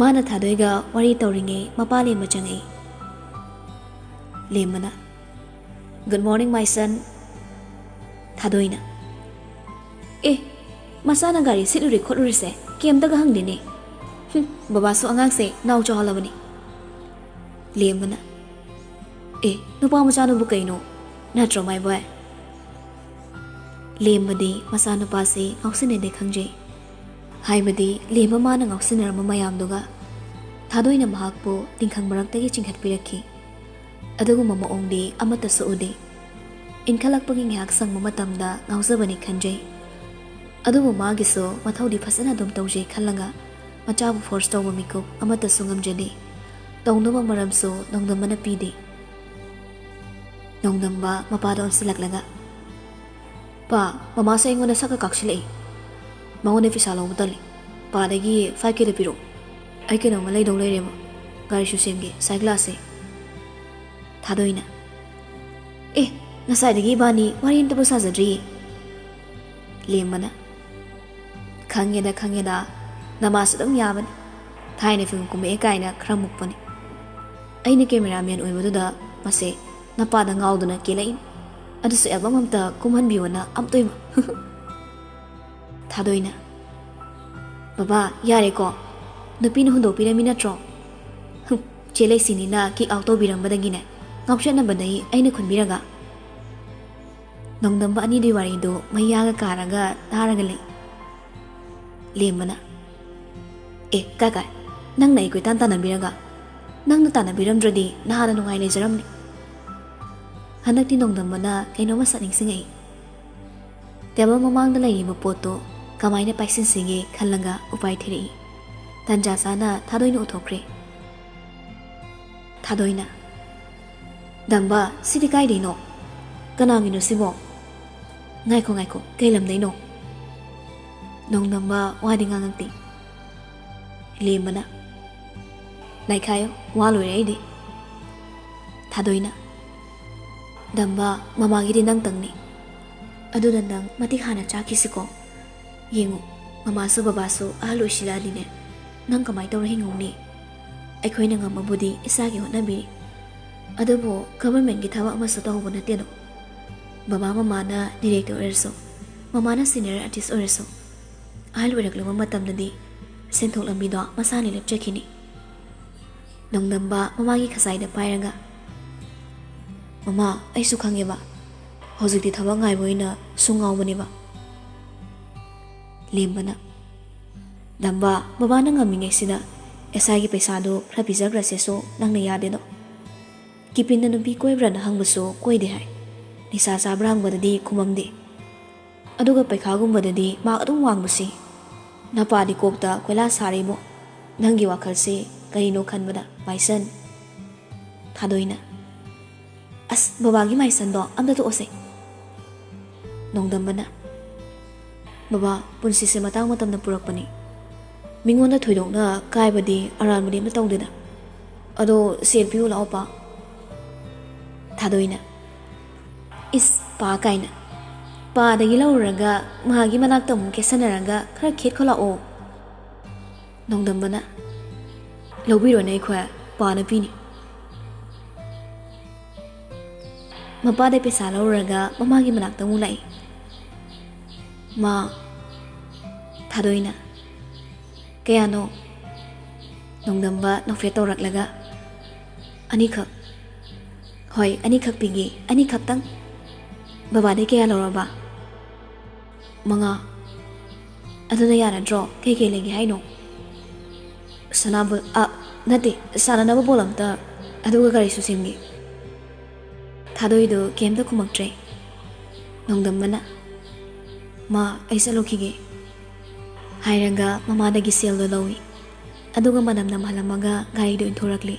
ꯃꯥꯅ ꯊꯥꯗꯣꯏꯒ ꯋꯥꯔꯤ ꯇꯧꯔꯤꯉꯩ ꯃꯄꯥ ꯂꯦꯝꯕ ꯆꯪꯉꯛꯏ꯫ ꯂꯦꯝꯕꯅ, "Good morning, my son." ꯊꯥꯗꯣꯏꯅ, "ꯑꯦ, ꯃꯆꯥꯅ ꯒꯥꯔꯤ ꯁꯤꯠꯂꯨꯔꯦ ꯈꯣꯠꯂꯨꯔꯤꯁꯦ ꯀꯩꯝꯇꯒ ꯍꯪꯗꯦꯅꯦ꯫ ꯍꯨꯝ, ꯕꯕꯥꯁꯨ ꯑꯉꯥꯡꯁꯦ ꯅꯥꯎ ꯆꯥꯎꯍꯜꯂꯕꯅꯤ꯫ ꯂꯦꯝꯕꯅ, "ꯑꯦ, ꯅꯨꯄꯥ ꯃꯆꯥꯅꯕꯨ ꯀꯩꯅꯣ? ꯅꯠꯇ꯭ꯔꯣ, my boy?" ꯂꯦꯝꯕꯗꯤ ꯃꯆꯥꯅꯨꯄꯥꯁꯦ ꯉꯥꯎꯁꯤꯟꯅꯗꯦ ꯈꯪꯖꯩ꯫ ꯍꯥꯏꯕꯗꯤ ꯂꯦꯝꯕ ꯃꯥꯅ ꯉꯥꯎꯁꯤꯟꯅꯔꯝꯕ ꯃꯌꯥꯝꯗꯨꯒ ꯊꯥꯗꯣꯏꯅ ꯃꯍꯥꯛꯄꯨ ꯇꯤꯡꯈꯪ ꯃꯔꯛꯇꯒꯤ ꯆꯤꯡꯈꯠꯄꯤꯔꯛꯈꯤ꯫ ꯑꯗꯨꯒꯨꯝꯕ ꯃꯑꯣꯡꯗꯤ ꯑꯃꯠꯇꯁꯨ ꯎꯗꯦ꯫ ꯏꯟꯈꯠꯂꯛꯄꯒꯤ ꯉꯥꯏꯍꯥꯛ ꯁꯪꯕ ꯃꯇꯝꯗ ꯉꯥꯎꯖꯕꯅꯤ ꯈꯟꯖꯩ꯫ ꯑꯗꯨꯕꯨ ꯃꯥꯒꯤꯁꯨ ꯃꯊꯧꯗꯤ ꯐꯖꯅ ꯑꯗꯨꯝ ꯇꯧꯖꯩ ꯈꯜꯂꯒ ꯃꯆꯥꯕꯨ force ꯇꯧꯕ ꯃꯤꯀꯨꯞ ꯑꯃꯠꯇꯁꯨ ꯉꯝꯖꯗꯦ꯫ ꯇꯧꯅꯕ ꯃꯔꯝꯁꯨ ꯅꯣꯡꯗꯝꯕꯅ ꯄꯤꯗꯦ꯫ ꯅꯣꯡꯗꯝꯕ ꯃꯄꯥꯗ ꯑꯣꯟꯁꯤꯜꯂꯛꯂꯒ, "ꯄꯥ, ꯃꯃꯥꯁꯦ ꯑꯩꯉꯣꯟꯗ ꯁꯛꯀ ꯀꯥꯛꯁꯤꯜꯂꯛꯏ꯫ ꯃꯉꯣꯟꯗ ꯄꯩꯁꯥ ꯂꯧꯕ ꯇꯜꯂꯤ꯫ ꯄꯥꯗꯒꯤ five K ꯗ ꯄꯤꯔꯛꯑꯣ꯫ ꯑꯩ ꯀꯩꯅꯣꯝꯃ ꯂꯩꯗꯧ ꯂꯩꯔꯦꯕ꯫ ꯒꯥꯔꯤꯁꯨ ꯁꯦꯝꯒꯦ, sunglass ꯁꯦ꯫" ꯊꯥꯗꯣꯏꯅ, "ꯑꯦ, ꯉꯁꯥꯏꯗꯒꯤ ꯏꯕꯥꯅꯤ ꯋꯥꯔꯤ ꯑꯝꯇꯕꯨ ꯁꯥꯖꯗ꯭ꯔꯤꯌꯦ꯫" ꯂꯦꯝꯕꯅ, "ꯈꯪꯉꯦꯗ, ꯈꯪꯉꯦꯗ, ꯅꯃꯥꯁꯨ ꯑꯗꯨꯝ ꯌꯥꯕꯅꯤ꯫ ꯊꯥꯏꯅ ꯐꯤꯂꯝ ꯀꯨꯝꯃꯛꯑꯦ ꯀꯥꯏꯅ ꯈꯔ ꯃꯨꯛꯄꯅꯤ꯫ ꯑꯩꯅ cameraman ꯑꯣꯏꯕꯗꯨꯗ ꯃꯁꯦ ꯅꯄꯥꯗ ꯉꯥꯎꯗꯨꯅ ꯀꯦꯜꯂꯛꯏꯅꯤ꯫ ꯑꯗꯨꯁꯨ album ꯑꯝꯇ ꯀꯨꯝꯍꯟꯕꯤꯌꯣꯅ ꯑꯝꯇꯣꯏꯕ꯫" ꯊꯥꯗꯣꯏꯅ, "ꯕꯕꯥ, ꯌꯥꯔꯦꯀꯣ꯫ ꯅꯨꯄꯤꯅ ꯍꯨꯟꯗꯣꯛꯄꯤꯔꯝꯃꯤ ꯅꯠꯇ꯭ꯔꯣ? ꯍꯨꯝ, ꯆꯦ ꯂꯩꯁꯤꯅꯤꯅ kick out ꯇꯧꯕꯤꯔꯝꯕꯗꯒꯤꯅꯦ, ꯉꯥꯎꯆꯠꯅꯕꯗꯩ ꯑꯩꯅ ꯈꯨꯟꯕꯤꯔꯒ꯫" ꯅꯣꯡꯗꯝꯕ ꯑꯅꯤꯗꯨꯒꯤ ꯋꯥꯔꯤꯗꯨ ꯃꯩꯌꯥꯒ ꯀꯥꯔꯒ ꯇꯥꯔꯒ ꯂꯩ꯫ ꯂꯦꯝꯕꯅ, "ꯑꯦ, ꯀꯥꯏ ꯀꯥꯏ, ꯅꯪꯅ ꯑꯩ ꯀꯣꯏꯇꯥꯟ ꯇꯥꯟꯅꯕꯤꯔꯒ? ꯅꯪꯅ ꯇꯥꯟꯅꯕꯤꯔꯝꯗ꯭ꯔꯗꯤ ꯅꯍꯥꯟꯅ ꯅꯨꯡꯉꯥꯏ ꯂꯩꯖꯔꯝꯅꯤ꯫" ꯍꯟꯗꯛꯇꯤ ꯅꯣꯡꯗꯝꯕꯅ ꯀꯩꯅꯣꯝꯃ ꯁꯠ ꯅꯤꯡꯁꯤꯡꯉꯛꯏ꯫ Table ꯃꯃꯥꯡꯗ ꯂꯩꯔꯤꯕ ꯄꯣꯠꯇꯣ ꯀꯃꯥꯏꯅ ꯄꯥꯏꯁꯤꯟꯁꯤꯒꯦ ꯈꯜꯂꯒ ꯎꯄꯥꯏ ꯊꯤꯔꯛꯏ꯫ ꯇꯟꯖꯥ ꯆꯥꯅ ꯊꯥꯗꯣꯏꯅ ꯎꯠꯊꯣꯛꯈ꯭ꯔꯦ꯫ ꯊꯥꯗꯣꯏꯅ, "ꯗꯝꯕ, ꯁꯤꯗꯤ ꯀꯥꯏꯗꯩꯅꯣ? ꯀꯅꯥꯒꯤꯅꯣ ꯁꯤꯕꯣ? ꯉꯥꯏꯈꯣ, ꯉꯥꯏꯈꯣ, ꯀꯩ ꯂꯝꯗꯩꯅꯣ?" ꯅꯣꯡꯗꯝꯕ ꯋꯥꯗꯤ ꯉꯥꯡꯉꯛꯇꯦ꯫ ꯂꯦꯝꯕꯅ, "ꯅꯩꯈꯥꯏꯌꯣ, ꯋꯥ ꯂꯣꯏꯔꯦ ꯑꯩꯗꯤ꯫" ꯊꯥꯗꯣꯏꯅ, "ꯗꯝꯕ, ꯃꯃꯥꯒꯤꯗꯤ ꯅꯪꯇꯪꯅꯤ꯫ ꯑꯗꯨꯅ ꯅꯪ ꯃꯇꯤꯛ ꯍꯥꯟꯅ ꯆꯥꯛꯈꯤꯁꯤꯀꯣ꯫ ꯌꯦꯡꯉꯨ, ꯃꯃꯥꯁꯨ ꯕꯕꯥꯁꯨ ꯑꯍꯜ ꯑꯣꯏꯁꯤꯜꯂꯛꯑꯗꯤꯅꯦ, ꯅꯪ ꯀꯃꯥꯏꯅ ꯇꯧꯔ ꯍꯤꯡꯍꯧꯅꯤ? ꯑꯩꯈꯣꯏꯅ ꯉꯝꯕꯕꯨꯗꯤ ꯏꯁꯥꯒꯤ ꯍꯣꯠꯅꯕꯤꯔꯤ꯫ ꯑꯗꯨꯕꯨ government ꯀꯤ ꯊꯕꯛ ꯑꯃꯁꯨ ꯇꯧꯍꯧꯕ ꯅꯠꯇꯦꯗꯣ꯫ ꯕꯕꯥ ꯃꯃꯥꯅ director ꯑꯣꯏꯔꯁꯨ, ꯃꯃꯥꯅ senior artist ꯑꯣꯏꯔꯁꯨ, ꯑꯍꯜ ꯑꯣꯏꯔꯛꯂꯕ ꯃꯇꯝꯗꯗꯤ ꯁꯦꯟꯊꯣꯛ ꯂꯝꯕꯤꯗꯣ ꯃꯁꯥꯅ ꯂꯦꯞꯆꯈꯤꯅꯤ꯫ ꯅꯣꯡꯗꯝꯕ ꯃꯃꯥꯒꯤ ꯈꯖꯥꯏꯗ ꯄꯥꯏꯔꯒ, "ꯃꯃꯥ, ꯑꯩꯁꯨ ꯈꯪꯉꯦꯕ, ꯍꯧꯖꯤꯛꯇꯤ ꯊꯕꯛ ꯉꯥꯏꯕ ꯑꯣꯏꯅ ꯁꯨꯝ ꯉꯥꯎꯕꯅꯦꯕ꯫" ꯂꯦꯝꯕꯅ, "ꯗꯝꯕ, ꯕꯕꯥꯅ ꯉꯝꯃꯤꯉꯩꯁꯤꯗ ꯑꯦꯁ ꯑꯥꯏꯒꯤ ꯄꯩꯁꯥꯗꯨ ꯈꯔ ꯄꯤꯖꯈ꯭ꯔꯁꯦꯁꯨ ꯅꯪꯅ ꯌꯥꯗꯦꯗꯣ꯫ ꯀꯤꯄꯤꯟꯅ ꯅꯨꯄꯤ ꯀꯣꯏꯕ꯭ꯔꯥꯅ ꯍꯪꯕꯁꯨ ꯀꯣꯏꯗꯦ ꯍꯥꯏ꯫ ꯅꯤꯁꯥ ꯆꯥꯕ꯭ꯔꯥ ꯍꯪꯕꯗꯗꯤ ꯈꯨꯝꯃꯝꯗꯦ꯫ ꯑꯗꯨꯒ ꯄꯩꯈꯥꯒꯨꯝꯕꯗꯗꯤ ꯃꯥꯔꯛ ꯑꯗꯨꯝ ꯋꯥꯡꯕꯁꯤ꯫ ꯅꯄꯥꯗꯤ ꯀꯣꯛꯇ ꯀꯣꯏꯂꯥ ꯁꯥꯔꯤꯕꯣ꯫ ꯅꯪꯒꯤ ꯋꯥꯈꯜꯁꯤ ꯀꯔꯤꯅꯣ ꯈꯟꯕꯗ ꯃꯥꯏꯁꯟ꯫" ꯊꯥꯗꯣꯏꯅ, "ꯑꯁ, ꯕꯕꯥꯒꯤ ꯃꯥꯏꯁꯟꯗꯣ ꯑꯝꯇ ꯇꯣꯛꯑꯁꯦ꯫" ꯅꯣꯡꯗꯝꯕꯅ, "ꯕꯕꯥ, ꯄꯨꯟꯁꯤꯁꯦ ꯃꯇꯥꯡ ꯃꯇꯝꯅ ꯄꯨꯔꯛꯄꯅꯤ꯫ ꯃꯤꯉꯣꯟꯗ ꯊꯣꯏꯗꯣꯛꯅ ꯀꯥꯏꯕꯗꯤ ꯑꯔꯥꯟꯕꯗꯤ ꯑꯝꯇ ꯇꯧꯗꯦꯗ꯫ ꯑꯗꯣ ꯁꯦꯜ ꯄꯤꯌꯨ ꯂꯥꯛꯑꯣ, ꯄꯥ꯫" ꯊꯥꯗꯣꯏꯅ, "ꯏꯁ, ꯄꯥ ꯀꯥꯏꯅ꯫ ꯄꯥꯗꯒꯤ ꯂꯧꯔꯨꯔꯒ ꯃꯥꯒꯤ ꯃꯅꯥꯛꯇ ꯑꯃꯨꯛ ꯀꯦꯁꯟꯅꯔꯒ ꯈꯔ ꯈꯦꯠꯈꯣ ꯂꯥꯛꯑꯣ꯫" ꯅꯣꯡꯗꯝꯕꯅ, "ꯂꯧꯕꯤꯔꯣꯅꯦ ꯑꯩꯈꯣꯏ, ꯄꯥꯅ ꯄꯤꯅꯤ꯫" ꯃꯄꯥꯗꯩ ꯄꯩꯁꯥ ꯂꯧꯔꯨꯔꯒ ꯃꯃꯥꯒꯤ ꯃꯅꯥꯛꯇ ꯑꯃꯨꯛ ꯂꯥꯛꯏ꯫ ꯃꯥ, ꯊꯥꯗꯣꯏꯅ, "ꯀꯌꯥꯅꯣ?" ꯅꯣꯡꯗꯝꯕ ꯅꯣꯛꯐꯦꯠ ꯇꯧꯔꯛꯂꯒ, "ꯑꯅꯤꯈꯛ꯫ ꯍꯣꯏ, ꯑꯅꯤꯈꯛ ꯄꯤꯒꯦ, ꯑꯅꯤꯈꯛꯇꯪ꯫ ꯕꯕꯥꯗꯩ ꯀꯌꯥ ꯂꯧꯔꯕ?" "ꯃꯉꯥ꯫ ꯑꯗꯨꯅ ꯌꯥꯔꯗ꯭ꯔꯣ? ꯀꯩꯀꯩ ꯂꯩꯒꯦ ꯍꯥꯏꯅꯣ?" "ꯁꯅꯥꯕꯨꯜ, ꯑ, ꯅꯠꯇꯦ, ꯁꯥꯟꯅꯅꯕ ꯕꯣꯜ ꯑꯝꯇ, ꯑꯗꯨꯒ ꯒꯥꯔꯤꯁꯨ ꯁꯦꯝꯒꯦ꯫" ꯊꯥꯗꯣꯏꯗꯨ ꯀꯩꯝꯇ ꯈꯨꯝꯃꯛꯇ꯭ꯔꯦ꯫ ꯅꯣꯡꯗꯝꯕꯅ, "ꯃꯥ, ꯑꯩ ꯆꯠꯂꯨꯈꯤꯒꯦ," ꯍꯥꯏꯔꯒ ꯃꯃꯥꯗꯒꯤ ꯁꯦꯜꯗꯣ ꯂꯧꯏ꯫ ꯑꯗꯨꯒ ꯃꯅꯝ ꯅꯝꯍꯜꯂꯝꯃꯒ ꯒꯥꯔꯤꯗꯨ ꯏꯟꯊꯣꯔꯛꯂꯤ꯫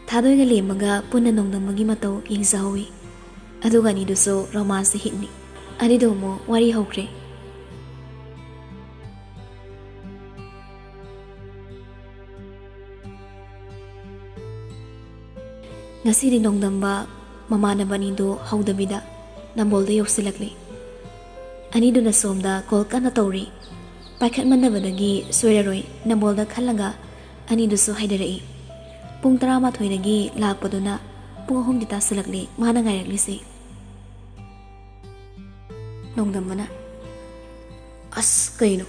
ꯊꯥꯗꯣꯏꯒ ꯂꯦꯝꯕꯒ ꯄꯨꯟꯅ ꯅꯣꯡꯗꯝꯕꯒꯤ ꯃꯇꯧ ꯌꯦꯡꯖꯍꯧꯏ꯫ ꯑꯗꯨꯒ ꯑꯅꯤꯗꯨꯁꯨ ꯔꯣꯃꯥꯟꯁꯇ ꯍꯤꯠꯅꯤ꯫ ꯑꯅꯤꯗꯨ ꯑꯃꯨꯛ ꯋꯥꯔꯤ ꯍꯧꯈ꯭ꯔꯦ꯫ ꯉꯁꯤꯗꯤ ꯅꯣꯡꯗꯝꯕ ꯃꯃꯥꯟꯅꯕ ꯑꯅꯤꯗꯨ ꯍꯧꯗꯕꯤꯗ ꯅꯝꯕꯣꯜꯗ ꯌꯧꯁꯤꯜꯂꯛꯂꯤ꯫ ꯑꯅꯤꯗꯨꯅ ꯁꯣꯝꯗ ꯀꯣꯜ ꯀꯟꯅ ꯇꯧꯔꯤ꯫ ꯄꯥꯏꯈꯠꯃꯟꯗꯕꯗꯒꯤ ꯁꯣꯏꯔꯔꯣꯏ ꯅꯝꯕꯣꯜꯗ ꯈꯜꯂꯒ ꯑꯅꯤꯗꯨꯁꯨ ꯍꯥꯏꯗꯔꯛꯏ꯫ ꯄꯨꯡ ꯇꯔꯥꯃꯥꯊꯣꯏꯗꯒꯤ ꯂꯥꯛꯄꯗꯨꯅ ꯄꯨꯡ ꯑꯍꯨꯝꯗꯤ ꯇꯥꯁꯤꯜꯂꯛꯂꯤ ꯃꯥꯅ ꯉꯥꯏꯔꯛꯂꯤꯁꯤ꯫ ꯅꯣꯡꯗꯝꯕꯅ, ꯑꯁ, ꯀꯩꯅꯣ?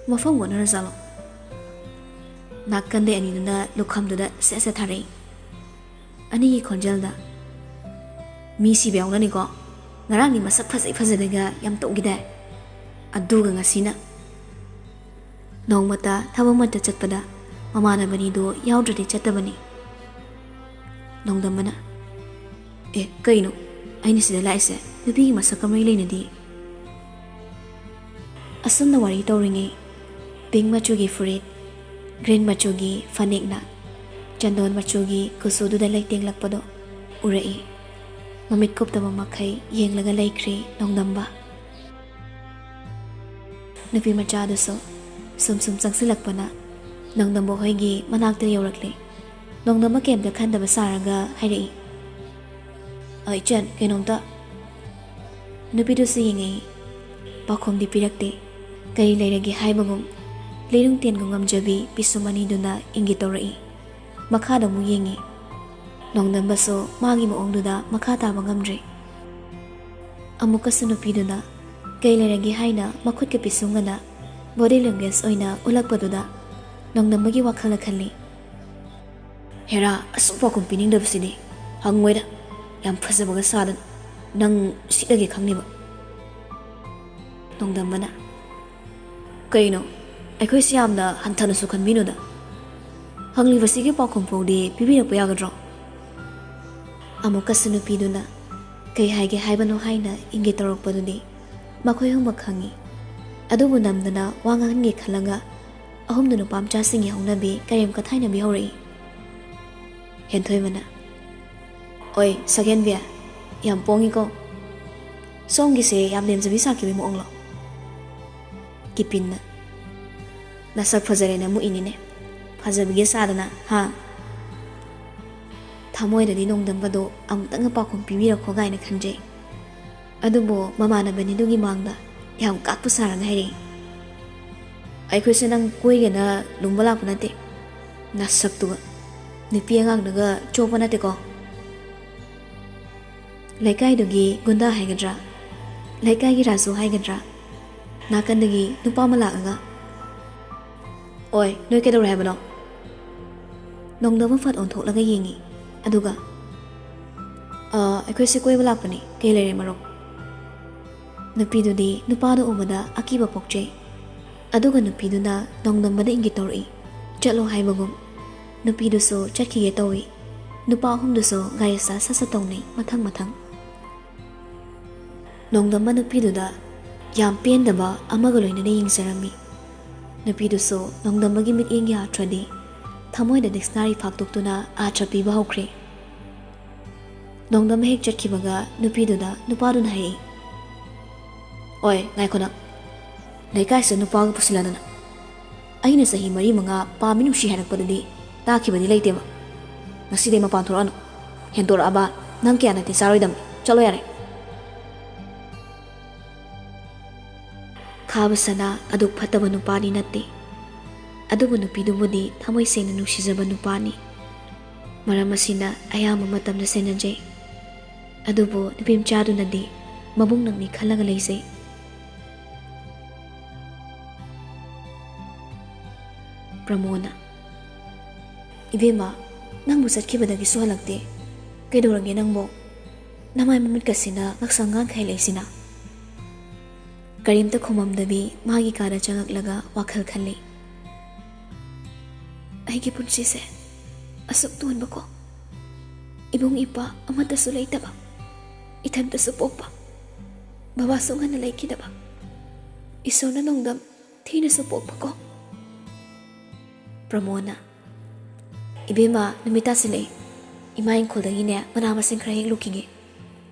ꯃꯐꯝ ꯑꯣꯟꯅꯔꯖꯥꯠꯂꯣ? ꯅꯥꯀꯟꯗꯩ ꯑꯅꯤꯗꯨꯅ ꯂꯨꯈꯝꯗꯨꯗ ꯁꯦꯠ ꯁꯦꯠ ꯊꯥꯔꯛꯏ꯫ ꯑꯅꯤꯒꯤ ꯈꯣꯟꯖꯦꯜꯗ, "ꯃꯤ ꯁꯤꯕ ꯌꯥꯎꯅꯅꯤꯀꯣ꯫ ꯉꯔꯥꯡꯗꯤ ꯃꯁꯛ ꯐꯖꯩ ꯐꯖꯗꯦꯒ ꯌꯥꯝ ꯇꯧꯈꯤꯗꯥꯏ? ꯑꯗꯨꯒ ꯉꯁꯤꯅ?" ꯅꯣꯡꯃꯇ ꯊꯕꯛ ꯑꯃꯠꯇ ꯆꯠꯄꯗ ꯃꯃꯥꯟꯅꯕꯅꯤꯗꯨ ꯌꯥꯎꯗ꯭ꯔꯗꯤ ꯆꯠꯇꯕꯅꯤ꯫ ꯅꯣꯡꯗꯝꯕꯅ, "ꯑꯦ, ꯀꯩꯅꯣ? ꯑꯩꯅ ꯁꯤꯗ ꯂꯥꯛꯏꯁꯦ ꯅꯨꯄꯤꯒꯤ ꯃꯁꯛꯀ ꯃꯔꯤ ꯂꯩꯅꯗꯦ꯫ ꯑꯁꯨꯝꯅ ꯋꯥꯔꯤ ꯇꯧꯔꯤꯉꯩ, ꯄꯤꯡ ꯃꯆꯨꯒꯤ ꯐꯨꯔꯤꯠ, ꯒ꯭ꯔꯤꯟ ꯃꯆꯨꯒꯤ ꯐꯅꯦꯛꯅ ꯆꯟꯗꯣꯟ ꯃꯆꯨꯒꯤ ꯀꯨꯆꯨꯗꯨꯗ ꯂꯩꯇꯦꯡꯂꯛꯄꯗꯣ ꯎꯔꯛꯏ꯫ ꯃꯃꯤꯠ ꯀꯨꯞꯇꯕ ꯃꯈꯩ ꯌꯦꯡꯂꯒ ꯂꯩꯈ꯭ꯔꯦ ꯅꯣꯡꯗꯝꯕ꯫ ꯅꯨꯄꯤ ꯃꯆꯥꯗꯨꯁꯨ ꯁꯨꯝ ꯁꯨꯝ ꯆꯪꯁꯤꯜꯂꯛꯄꯅ ꯅꯣꯡꯗꯝꯕ ꯍꯣꯏꯒꯤ ꯃꯅꯥꯛꯇ ꯌꯧꯔꯛꯂꯦ꯫ ꯅꯣꯡꯗꯝꯕ ꯀꯩꯝꯇ ꯈꯟꯗꯕ ꯁꯥꯔꯒ ꯍꯥꯏꯔꯛꯏ, "ꯑ, ꯏꯆꯟ, ꯀꯩꯅꯣꯝꯇ?" ꯅꯨꯄꯤꯗꯨꯁꯨ ꯌꯦꯡꯉꯛꯏ꯫ ꯄꯥꯎꯈꯨꯝꯗꯤ ꯄꯤꯔꯛꯇꯦ꯫ ꯀꯔꯤ ꯂꯩꯔꯒꯦ ꯍꯥꯏꯕꯒꯨꯝ ꯂꯩꯅꯨꯡ ꯇꯦꯟꯒꯨꯝ ꯉꯝꯖꯕꯤ ꯄꯤꯁꯨꯝ ꯑꯅꯤꯗꯨꯅ ꯏꯪꯒꯤꯠ ꯇꯧꯔꯛꯏ꯫ ꯃꯈꯥꯗ ꯑꯃꯨꯛ ꯌꯦꯡꯉꯤ꯫ ꯅꯣꯡꯗꯝꯕꯁꯨ ꯃꯥꯒꯤ ꯃꯑꯣꯡꯗꯨꯗ ꯃꯈꯥ ꯇꯥꯕ ꯉꯝꯗ꯭ꯔꯦ꯫ ꯑꯃꯨꯛꯀꯁꯨ ꯅꯨꯄꯤꯗꯨꯅ ꯀꯩ ꯂꯩꯔꯒꯦ ꯍꯥꯏꯅ ꯃꯈꯨꯠꯀ ꯄꯤꯁꯨꯝꯒꯅ body language ꯑꯣꯏꯅ ꯎꯠꯂꯛꯄꯗꯨꯗ ꯅꯣꯡꯗꯝꯕꯒꯤ ꯋꯥꯈꯜꯗ ꯈꯜꯂꯤ, "ꯍꯦꯔꯥ, ꯑꯁꯨꯛ ꯄꯥꯎꯈꯨꯝ ꯄꯤꯅꯤꯡꯗꯕꯁꯤꯗꯤ꯫ ꯍꯪꯉꯣꯏꯗ, ꯌꯥꯝ ꯐꯖꯕꯒ ꯁꯥꯗꯅ꯫ ꯅꯪ ꯁꯤꯠꯂꯒꯦ ꯈꯪꯅꯤꯕ?" ꯅꯣꯡꯗꯝꯕꯅ, "ꯀꯩꯅꯣ? ꯑꯩꯈꯣꯏꯁꯤ ꯌꯥꯝꯅ ꯍꯟꯊꯅꯁꯨ ꯈꯟꯕꯤꯅꯨꯗ꯫ ꯍꯪꯂꯤꯕꯁꯤꯒꯤ ꯄꯥꯎꯈꯨꯝ ꯐꯥꯎꯗꯤ ꯄꯤꯕꯤꯔꯛꯄ ꯌꯥꯒꯗ꯭ꯔꯣ?" ꯑꯃꯨꯛꯀꯁꯨ ꯅꯨꯄꯤꯗꯨꯅ ꯀꯩ ꯍꯥꯏꯒꯦ ꯍꯥꯏꯕꯅꯣ ꯍꯥꯏꯅ ꯏꯪꯒꯤꯠ ꯇꯧꯔꯛꯄꯗꯨꯗꯤ ꯃꯈꯣꯏ ꯑꯍꯨꯝꯃꯛ ꯈꯪꯏ꯫ ꯑꯗꯨꯕꯨ ꯅꯝꯗꯅ ꯋꯥ ꯉꯥꯡꯍꯟꯒꯦ ꯈꯜꯂꯒ ꯑꯍꯨꯝꯗꯨ ꯅꯨꯄꯥ ꯃꯆꯥꯁꯤꯡꯒꯤ ꯍꯧꯅꯕꯤ ꯀꯔꯦꯝ ꯀꯊꯥꯏꯅꯕꯤ ꯍꯧꯔꯛꯏ꯫ ꯍꯦꯟꯊꯣꯏꯕꯅ, "ꯑꯣꯏ, ꯁꯛꯍꯦꯟꯕꯤ, ꯌꯥꯝ ꯄꯣꯡꯉꯤꯀꯣ꯫ ꯁꯣꯝꯒꯤꯁꯦ ꯌꯥꯝ ꯂꯦꯝꯖꯕꯤ ꯁꯥꯈꯤꯕꯒꯤ ꯃꯑꯣꯡꯂꯣ?" ꯀꯤꯄꯤꯟꯅ, "ꯅꯁꯛ ꯐꯖꯔꯦꯅ ꯃꯨꯛꯏꯅꯤꯅꯦ꯫ ꯐꯖꯕꯤꯒ ꯁꯥꯗꯅ, ꯍꯥ?" ꯊꯃꯣꯏꯗꯗꯤ ꯅꯣꯡꯗꯝꯕꯗꯣ ꯑꯃꯨꯛꯇꯪꯒ ꯄꯥꯎꯈꯨꯝ ꯄꯤꯕꯤꯔꯛꯈꯣ ꯀꯥꯏꯅ ꯈꯟꯖꯩ꯫ ꯑꯗꯨꯕꯨ ꯃꯃꯥꯟꯅꯕꯅꯤꯗꯨꯒꯤ ꯃꯥꯡꯗ ꯌꯥꯝ ꯀꯥꯛꯄ ꯁꯥꯔꯒ ꯍꯥꯏꯔꯛꯏ, "ꯑꯩꯈꯣꯏꯁꯦ ꯅꯪ ꯀꯣꯏꯒꯦꯅ ꯂꯨꯝꯕ ꯂꯥꯛꯄ ꯅꯠꯇꯦ꯫ ꯅꯁꯛꯇꯨꯒ꯫ ꯅꯨꯄꯤ ꯑꯉꯥꯡꯗꯒ ꯆꯣꯞꯄ ꯅꯠꯇꯦꯀꯣ꯫" ꯂꯩꯀꯥꯏꯗꯨꯒꯤ ꯒꯨꯟꯗꯥ ꯍꯥꯏꯒꯗ꯭ꯔꯥ, ꯂꯩꯀꯥꯏꯒꯤ ꯔꯥꯖꯨ ꯍꯥꯏꯒꯗ꯭ꯔꯥ, ꯅꯥꯀꯟꯗꯒꯤ ꯅꯨꯄꯥ ꯑꯃ ꯂꯥꯛꯂꯒ, "ꯑꯣꯏ, ꯅꯣꯏ ꯀꯩꯗꯧꯔꯦ ꯍꯥꯏꯕꯅꯣ?" ꯅꯣꯡꯗꯝ ꯑꯃ ꯐꯠ ꯑꯣꯟꯊꯣꯛꯂꯒ ꯌꯦꯡꯉꯤ꯫ ꯑꯗꯨꯒ, "ꯑ, ꯑꯩꯈꯣꯏꯁꯦ ꯀꯣꯏꯕ ꯂꯥꯛꯄꯅꯤ꯫ ꯀꯩ ꯂꯩꯔꯦ, ꯃꯔꯨꯞ?" ꯅꯨꯄꯤꯗꯨꯗꯤ ꯅꯨꯄꯥꯗꯨ ꯎꯕꯗ ꯑꯀꯤꯕ ꯄꯣꯛꯆꯩ꯫ ꯑꯗꯨꯒ ꯅꯨꯄꯤꯗꯨꯅ ꯅꯣꯡꯗꯝꯕꯗ ꯏꯪꯒꯤꯠ ꯇꯧꯔꯛꯏ, "ꯆꯠꯂꯣ" ꯍꯥꯏꯕꯒꯨꯝ꯫ ꯅꯨꯄꯤꯗꯨꯁꯨ ꯆꯠꯈꯤꯒꯦ ꯇꯧꯏ꯫ ꯅꯨꯄꯥ ꯑꯍꯨꯝꯗꯨꯁꯨ ꯒꯥꯔꯤ ꯁꯠ ꯁꯠ ꯁꯠ ꯇꯧꯅꯩ, ꯃꯊꯪ ꯃꯊꯪ꯫ ꯅꯣꯡꯗꯝꯕ ꯅꯨꯄꯤꯗꯨꯗ ꯌꯥꯝ ꯄꯦꯟꯗꯕ ꯑꯃꯒ ꯂꯣꯏꯅꯅ ꯌꯦꯡꯖꯔꯝꯃꯤ꯫ ꯅꯨꯄꯤꯗꯨꯁꯨ ꯅꯣꯡꯗꯝꯕꯒꯤ ꯃꯤꯠꯌꯦꯡꯒꯤ ꯑꯥꯔꯊ꯭ꯔꯗꯤ ꯊꯃꯣꯏꯗ ꯗꯤꯛꯁꯅꯥꯔꯤ ꯐꯥꯛꯇꯣꯛꯇꯨꯅ ꯑꯥꯔꯊ꯭ꯔ ꯄꯤꯕ ꯍꯧꯈ꯭ꯔꯦ꯫ ꯅꯣꯡꯗꯝꯕ ꯍꯦꯛ ꯆꯠꯈꯤꯕꯒ ꯅꯨꯄꯤꯗꯨꯗ ꯅꯨꯄꯥꯗꯨꯅ ꯍꯥꯏꯔꯛꯏ, "ꯑꯣꯏ, ꯉꯥꯏꯈꯣ ꯅꯪ꯫ ꯂꯩꯀꯥꯏꯁꯤꯗ ꯅꯨꯄꯥꯒ ꯄꯨꯁꯤꯜꯂꯗꯅ꯫ ꯑꯩꯅ ꯆꯍꯤ ꯃꯔꯤ ꯃꯉꯥ ꯄꯥꯝꯃꯤ ꯅꯨꯡꯁꯤ ꯍꯥꯏꯔꯛꯄꯗꯗꯤ ꯇꯥꯈꯤꯕꯗꯤ ꯂꯩꯇꯦꯕ꯫ ꯉꯁꯤꯗꯩ ꯃꯄꯥꯟ ꯊꯣꯛꯂꯛꯑꯅꯨ꯫ ꯍꯦꯟꯗꯣꯔꯛꯑꯕ ꯅꯪ ꯀꯌꯥ ꯅꯠꯇꯦ ꯆꯥꯔꯣꯏꯗꯕꯅꯤ꯫ ꯆꯠꯂꯣ ꯌꯥꯔꯦ꯫" ꯈꯥꯕ ꯁꯅꯥ ꯑꯗꯨꯛ ꯐꯠꯇꯕ ꯅꯨꯄꯥꯗꯤ ꯅꯠꯇꯦ꯫ ꯑꯗꯨꯕꯨ ꯅꯨꯄꯤꯗꯨꯕꯨꯗꯤ ꯊꯃꯣꯏ ꯁꯦꯡꯅ ꯅꯨꯡꯁꯤꯖꯕ ꯅꯨꯄꯥꯅꯤ꯫ ꯃꯔꯝ ꯑꯁꯤꯅ ꯑꯌꯥꯝꯕ ꯃꯇꯝꯗ ꯁꯦꯟꯅꯖꯩ꯫ ꯑꯗꯨꯕꯨ ꯅꯨꯄꯤ ꯃꯆꯥꯗꯨꯅꯗꯤ ꯃꯕꯨꯡ ꯅꯪꯅꯤ ꯈꯜꯂꯒ ꯂꯩꯖꯩ꯫ ꯄ꯭ꯔꯃꯣꯅ, "ꯏꯕꯦꯝꯃ, ꯅꯪꯕꯨ ꯆꯠꯈꯤꯕꯗꯒꯤꯁꯨ ꯍꯜꯂꯛꯇꯦ꯫ ꯀꯩꯗꯧꯔꯒꯦ ꯅꯪꯕꯨ? ꯅꯃꯥꯏ ꯃꯃꯤꯠꯀꯁꯤꯅ ꯉꯛꯁꯪ ꯉꯥꯡꯈꯩ ꯂꯩꯁꯤꯅ?" ꯀꯔꯤꯝꯇ ꯈꯨꯝꯃꯝꯗꯕꯤ ꯃꯥꯒꯤ ꯀꯥꯗ ꯆꯪꯉꯛꯂꯒ ꯋꯥꯈꯜ ꯈꯜꯂꯤ꯫ "ꯑꯩꯒꯤ ꯄꯨꯟꯁꯤꯁꯦ ꯑꯁꯨꯛ ꯇꯣꯟꯕꯀꯣ꯫ ꯏꯕꯨꯡ ꯏꯄ꯭ꯋꯥ ꯑꯃꯠꯇꯁꯨ ꯂꯩꯇꯕ, ꯏꯊꯟꯇꯁꯨ ꯄꯣꯛꯄ, ꯕꯕꯥꯁꯨ ꯉꯟꯅ ꯂꯩꯈꯤꯗꯕ, ꯏꯁꯣꯔꯅ ꯅꯣꯡꯗꯝ ꯊꯤꯅꯁꯨ ꯄꯣꯛꯄꯀꯣ꯫" ꯄ꯭ꯔꯃꯣꯗꯅ, "ꯏꯕꯦꯝꯃ, ꯅꯨꯃꯤꯠ ꯇꯥꯁꯤꯜꯂꯛꯑꯦ꯫ ꯏꯃꯥ ꯏꯪꯈꯣꯜꯗꯒꯤꯅꯦ ꯃꯅꯥ ꯃꯁꯤꯡ ꯈꯔ ꯍꯦꯛꯂꯨꯈꯤꯒꯦ꯫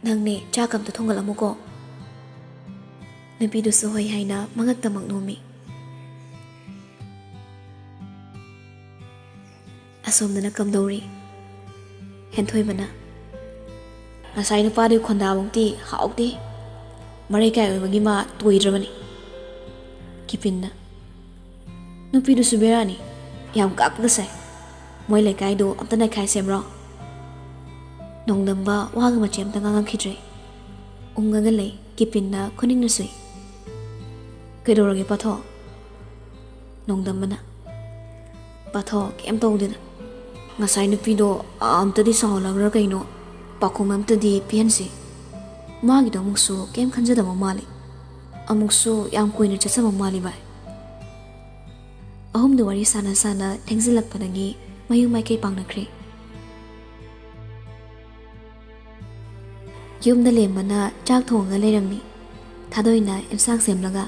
ꯅꯪꯅꯦ ꯆꯥꯛ ꯑꯝꯇ ꯊꯣꯡꯒꯠꯂꯝꯃꯨꯀꯣ꯫" ꯅꯨꯄꯤꯗꯨꯁꯨ ꯍꯣꯏ ꯍꯥꯏꯅ ꯃꯉꯛꯇꯃꯛ ꯅꯣꯝꯃꯤ꯫ ꯑꯁꯣꯝꯗꯅ ꯀꯝꯗꯧꯔꯤ? ꯍꯦꯟꯊꯣꯏꯕꯅ, "ꯉꯁꯥꯏ ꯅꯨꯄꯥꯗꯨꯒꯤ ꯈꯣꯟꯗꯥꯕꯨꯛꯇꯤ ꯍꯥꯎꯗꯦ꯫ ꯃꯔꯩ ꯀꯥꯏ ꯑꯣꯏꯕꯒꯤ ꯃꯥ ꯇꯣꯏꯗ꯭ꯔꯕꯅꯤ꯫" ꯀꯤꯄꯤꯟꯅ, "ꯅꯨꯄꯤꯗꯨꯁꯨ ꯕꯦꯔꯥꯅꯤ, ꯌꯥꯝ ꯀꯥꯛꯄꯒ ꯁꯥꯏ꯫ ꯃꯣꯏ ꯂꯩꯀꯥꯏꯗꯣ ꯑꯝꯇ ꯅꯩꯈꯥꯏꯁꯦꯕ꯭ꯔꯣ?" ꯅꯣꯡꯗꯝꯕ ꯋꯥꯒ ꯃꯆꯦꯠ ꯑꯝꯇ ꯉꯥꯡꯉꯛꯈꯤꯗ꯭ꯔꯦ꯫ ꯎꯪꯉꯒ ꯂꯩ꯫ ꯀꯤꯄꯤꯟꯅ ꯈꯨꯅꯤꯡꯅ ꯁꯨꯏ꯫ ꯀꯩꯗꯧꯔꯒꯦ ꯄꯥꯊꯣ? ꯅꯣꯡꯗꯝꯕꯅ, ꯄꯥꯊꯣ, ꯀꯩꯝ ꯇꯧꯗꯦꯗ꯫ ꯉꯁꯥꯏ ꯅꯨꯄꯤꯗꯣ ꯑꯝꯇꯗꯤ ꯁꯥꯎꯍꯜꯂꯕ꯭ꯔꯥ ꯀꯩꯅꯣ, ꯄꯥꯎꯈꯨꯝ ꯑꯝꯇꯗꯤ ꯄꯤꯍꯟꯁꯤ꯫ ꯃꯥꯒꯤꯗꯣ ꯑꯃꯨꯛꯁꯨ ꯀꯩꯝ ꯈꯟꯖꯗꯕ ꯃꯥꯜꯂꯤ꯫ ꯑꯃꯨꯛꯁꯨ ꯌꯥꯝ ꯀꯨꯏꯅ ꯆꯠꯆꯕ ꯃꯥꯜꯂꯤ ꯚꯥꯏ꯫ ꯑꯍꯨꯝꯗꯨ ꯋꯥꯔꯤ ꯁꯥꯟꯅ ꯁꯥꯟꯅ ꯊꯦꯡꯖꯤꯜꯂꯛꯄꯗꯒꯤ ꯃꯌꯨꯝ ꯃꯥꯏꯀꯩ ꯄꯥꯡꯅꯈ꯭ꯔꯦ꯫ ꯌꯨꯝꯗ ꯂꯦꯝꯕꯅ ꯆꯥꯛ ꯊꯣꯡꯉꯒ ꯂꯩꯔꯝꯃꯤ꯫ ꯊꯥꯗꯣꯏꯅ ꯑꯦꯟꯁꯥꯡ ꯁꯦꯝꯂꯒ꯫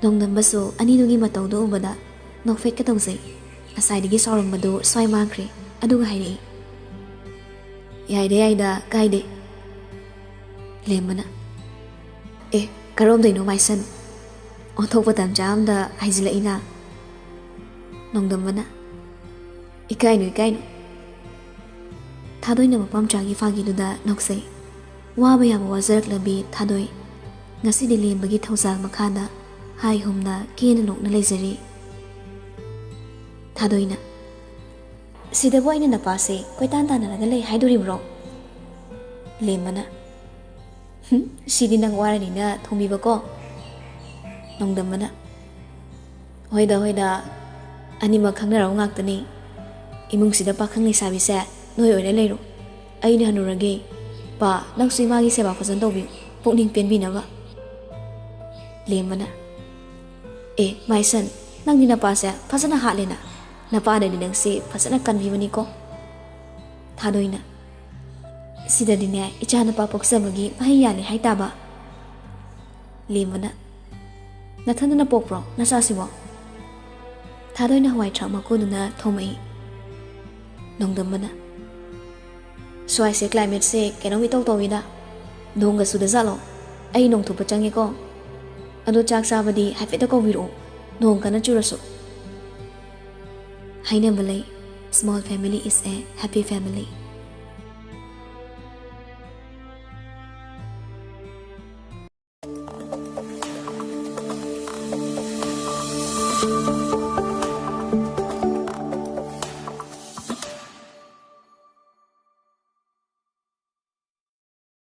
ꯅꯣꯡꯗꯝꯕꯁꯨ ꯑꯅꯤꯗꯨꯒꯤ ꯃꯇꯧꯗꯨ ꯎꯕꯗ ꯅꯣꯛꯐꯦꯠꯀ ꯇꯧꯖꯩ꯫ ꯉꯁꯥꯏꯗꯒꯤ ꯁꯥꯎꯔꯝꯕꯗꯨ ꯁ꯭ꯋꯥꯏ ꯃꯥꯡꯈ꯭ꯔꯦ꯫ ꯑꯗꯨꯒ ꯍꯥꯏꯔꯛꯏ, "ꯌꯥꯏꯗ, ꯌꯥꯏꯗ, ꯀꯥꯏꯗꯦ꯫" ꯂꯦꯝꯕꯅ, "ꯑꯦ, ꯀꯔꯣꯝꯗꯩꯅꯣ ꯃꯥꯏꯁꯟ? ꯑꯣꯟꯊꯣꯛꯄ ꯇꯟꯖꯥ ꯑꯝꯗ ꯍꯥꯏꯖꯤꯜꯂꯛꯏꯅ?" ꯅꯣꯡꯗꯝꯕꯅ, "ꯏꯀꯥꯏꯅꯨ, ꯏꯀꯥꯏꯅꯨ꯫" ꯊꯥꯗꯣꯏꯅ ꯃꯄꯥꯝꯆꯥꯒꯤ ꯐꯥꯒꯤꯗꯨꯗ ꯅꯣꯛꯆꯩ꯫ ꯋꯥꯕ ꯌꯥꯕ ꯋꯥꯖꯔꯛꯂꯕꯤ ꯊꯥꯗꯣꯏ꯫ ꯉꯁꯤꯗꯤ ꯂꯦꯝꯕꯒꯤ ꯊꯧꯖꯥꯜ ꯃꯈꯥꯗ ꯍꯥꯏ ꯍꯨꯝꯅ ꯀꯦꯅ ꯅꯣꯛꯅ ꯂꯩꯖꯔꯤ꯫ ꯊꯥꯗꯣꯏꯅ, "ꯁꯤꯗꯕꯨ ꯑꯩꯅ ꯅꯄꯥꯁꯦ ꯀꯣꯏꯇꯥꯟ ꯇꯥꯟꯅꯔꯒ ꯂꯩ ꯍꯥꯏꯗꯣꯔꯤꯕ꯭ꯔꯣ?" ꯂꯦꯝꯕꯅ, "ꯍꯨꯝ, ꯁꯤꯗꯤ ꯅꯪ ꯋꯥꯔꯅꯤꯅ ꯊꯣꯡꯕꯤꯕꯀꯣ?" ꯅꯣꯡꯗꯝꯕꯅ, "ꯍꯣꯏꯗ, ꯍꯣꯏꯗ, ꯑꯅꯤꯃꯛ ꯈꯪꯅꯔꯕ ꯉꯥꯛꯇꯅꯤ꯫ ꯏꯃꯨꯡꯁꯤꯗ ꯄꯥꯈꯪ ꯂꯩꯁꯥꯕꯤꯁꯦ ꯅꯣꯏ ꯑꯣꯏꯔ ꯂꯩꯔꯣ꯫ ꯑꯩꯅ ꯍꯟꯅꯨꯔꯒꯦ꯫ ꯄꯥ, ꯅꯪꯁꯨ ꯏꯃꯥꯒꯤ ꯁꯦꯕꯥ ꯐꯖꯅ ꯇꯧꯕꯤꯌꯨ, ꯄꯨꯛꯅꯤꯡ ꯄꯦꯟꯕꯤꯅꯕ꯫" ꯂꯦꯝꯕꯅ, "ꯑꯦ, ꯃꯥꯏꯁꯟ, ꯅꯪꯗꯤ ꯅꯄꯥꯁꯦ ꯐꯖꯅ ꯍꯥꯠꯂꯦꯅ꯫ ꯅꯄꯥꯅꯗꯤ ꯅꯪꯁꯦ ꯐꯖꯅ ꯀꯟꯕꯤꯕꯅꯤꯀꯣ꯫" ꯊꯥꯗꯣꯏꯅ, "ꯁꯤꯗꯗꯤꯅꯦ ꯏꯆꯥ ꯅꯨꯄꯥ ꯄꯣꯛꯆꯕꯒꯤ ꯃꯍꯩ ꯌꯥꯜꯂꯦ ꯍꯥꯏꯇꯥꯕ꯫" ꯂꯦꯝꯕꯅ, "ꯅꯊꯟꯗꯅ ꯄꯣꯛꯄ꯭ꯔꯣ ꯅꯆꯥꯁꯤꯕꯣ?" ꯊꯥꯗꯣꯏꯅ ꯍꯋꯥꯏ ꯊ꯭ꯔꯥꯛ ꯃꯀꯨꯗꯨꯅ ꯊꯣꯝꯃꯛꯏ꯫ ꯅꯣꯡꯗꯝꯕꯅ, "ꯁ꯭ꯋꯥꯏꯁꯦ climateꯁꯦ ꯀꯩꯅꯣꯝ ꯏꯇꯧ ꯇꯧꯏꯗ꯫ ꯅꯣꯡꯒ ꯆꯨꯗꯖꯥꯠꯂꯣ? ꯑꯩ ꯅꯣꯡ ꯊꯨꯞꯄ ꯆꯪꯉꯦꯀꯣ꯫ ꯑꯗꯣ ꯆꯥꯛ ꯆꯥꯕꯗꯤ ꯍꯥꯏꯐꯦꯠꯇ ꯀꯧꯕꯤꯔꯛꯑꯣ, ꯅꯣꯡ ꯀꯟꯅ ꯆꯨꯔꯁꯨ꯫" ꯍꯥꯏꯅꯕ ꯂꯩ, "Small family is a happy family꯫"